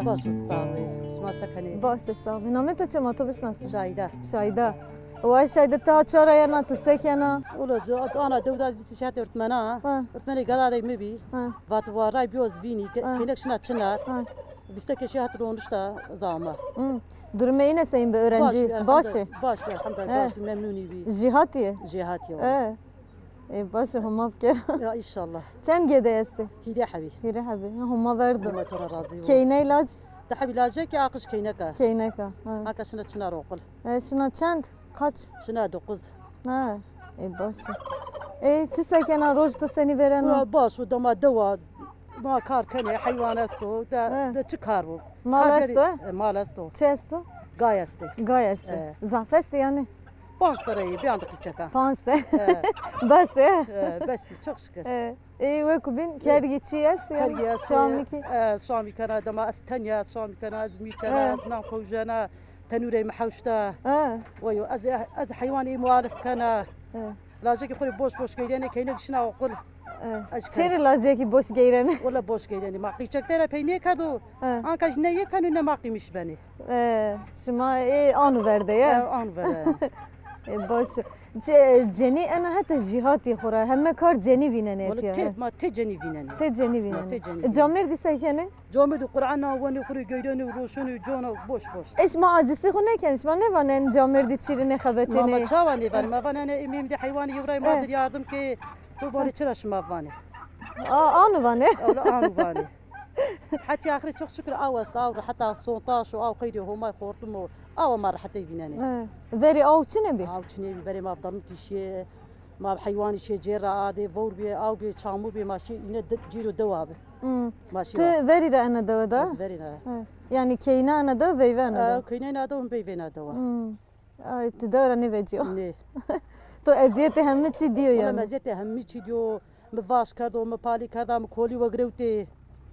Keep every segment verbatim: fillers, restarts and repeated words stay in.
Baş û sağ ol. Şima se kenê? Baş û sağ ol. Namê to çi ma to bişnasî? Şahîda. Şahîda. Way Şahîda, ti ha çara yena, ti se kena? Ulo, ez ana dewda vîst şeht örtmena. Ha. Örtmenê gala de mi bî. Ha. Vat wa ray biyoz vînî, ke-, Ha. kênek şina çinar. Ha. Vîste ke şeht ronişta zama. Hmm. Durumê îne seyîn bi, öğrenci? Baş, baş e? Elhamdulillah, baş, elhamdulillah, He. baş, memnunî bî. Jîhatî ye? Jîhatî ye. He. E, baş e, Homa biker. Ya, înşallah. Çend gede estê? Hîrê hebî. Hîrê hebî. Homa verdo. Homa to ra razî bo. Keyney lac? Di hebî lacekî, a qij keyneka. Keyneka, ha. Anka şina çinar oqul. E, şina çend? Kaç? Şina dokuz. Ha, e, baş e. E, ti se kena, roj to senî vêreno? Ya, baş o, dema dewa. Ma kar kenê, heywan esto, de, He. de çi kar bo? Mal Kar esto, derî, he? e, mal esto. Çi esto? Gay estê. Gay estê. E. Zaf estê yanî? Panc sereyî, bîyan de qîçekan. Panc de. E. Bes e? E, bes, çok şükür. E. Ê, wekî bîn kergî çî est yanî? Kergî estê, Şamî kî? e, şamî kena, dema ez tenya, ez şamî kena, ez mî kena, E. ez nan kowjena, tenûrê mi hewşta. E. Weyo, ez, ez heywanî mualif kena. E. Lajekî xwu rê boş boş geyrenê, keynek şina oqul. E. Ez Çêrî lajekî boş geyrenê? Wela boş geyrenê. Ma qîçek de ra pey nêkerdo. E. Anka jî ne yê keno ne ma qîmîş benê. E, şima ê anu verde ye? E, anu verde. E, baş. Ce-, cenî ena heta jîhatî xo ra. Heme kar cenî vînenê Wala etîya, tê, he. ma tê cenî vînenê. Tê cenî Ma vînenê. tê cenî E, vînenê. camêrdî se kenê? Camêrdî Quran na wenê, xwu rê geyrenê, roşenê, cona boş boş. E, şima acisî xo nêkenê? Şima nêvanenê camêrdî çîrî nêxebetênê? Ma, ma çawa nêvanê? Ma vanenê, ê, mîm de heywanî yewray ma E. dir yardim ke, to vanê çira şima vanê? A, anu vanê? Wala anu vanê. Heçî axirê çok şükür aw est, aw rehet a, sontaş o, aw xeyrê Homay xortum o, awa ma rehetey vînenê. E, verî aw çinê bî? Aw çinê bî, verê ma bi darmikî şîyê, ma bi heywanî şîyê, cêr ra adê, vewr bîyê, aw bîyê, çamû bîyê, ma şîyê îne de-, cêr û dewa bi. Hmm. Ma şîyê Ti wa- verî ra ena dewe de? Ez verî ra. He. Yanî keyna ena dewe, veyve ena E, dewe? Keyna ena dewe, veyve ena dewe. Hmm. Ay, ti dewe ra nêvecîyo. Nê. To ezîyetê hemî çî dîyo Wala yanî? mi ezîyetê hemî çî dîyo. Mi vaş kerdo, mi palî kerda, mi kolî wegirewtê.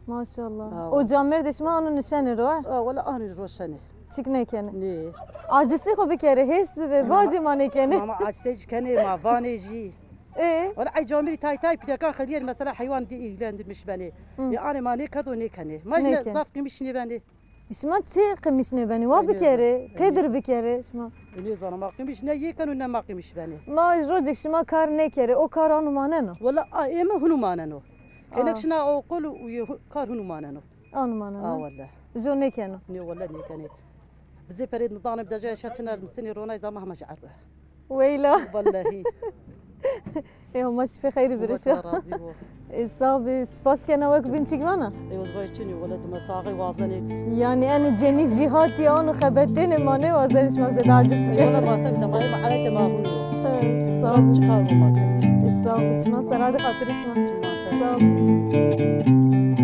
Maşallah. Ha, O wala. camêrdê şima anu nişenê ro, he? Ha, wala anî ro şenê. Çik nêkenê? Nê. Acisî xo bikerê, hêrs bibê, vacê ma nêkenê. Ma, ma acisî kenê, ma vanê jî. Ê? Wala ey camêrî tay tay pîrekan xelîyêr, mesela heywan dî ilgilendirmiş benê. Hı. Ê, anê ma nêkerdo nêkenê. Ma jî Nêkenê. zaf qîmîş nêbenê. Şima çi qimîş nêbenê? Wa Ay, bikerê, nêzana. têdir bikerê şima. Ay, nêzana, ma qimîş ne yê keno ne ma qimîş benê. Ma rocek şima kar nêkerê, o kar anu maneno? Wela, a, ê mi hunu maneno. Aa. Kênek şina oqul û yê hu-, kar hunu maneno. Anu maneno. A, wele. Jo nêkeno. Nê, wele nêkenê. Bizê perê nidane bi deja eşya çinar misinê ronay zama hema ji erde. Weyla. Wellahî. Ê, Homa şifê xeyrî birişo. Homa razî bo. Ê, sax bî. Spas kena, wek bîn çik vana? Ê, ez vay çinî, wele dima saxê wazenê. Yanî enê cenî jî hatî ano xebetênê, ma nêwazenê şima zêde aciz bikerê. Wele ma sek dema, ê, ma alete ma hûn o. He, sax bî. Çiqar bo ma kenê. Ê, sax bî. Çima sera de xatirê şima. Çima ser. Sax bî.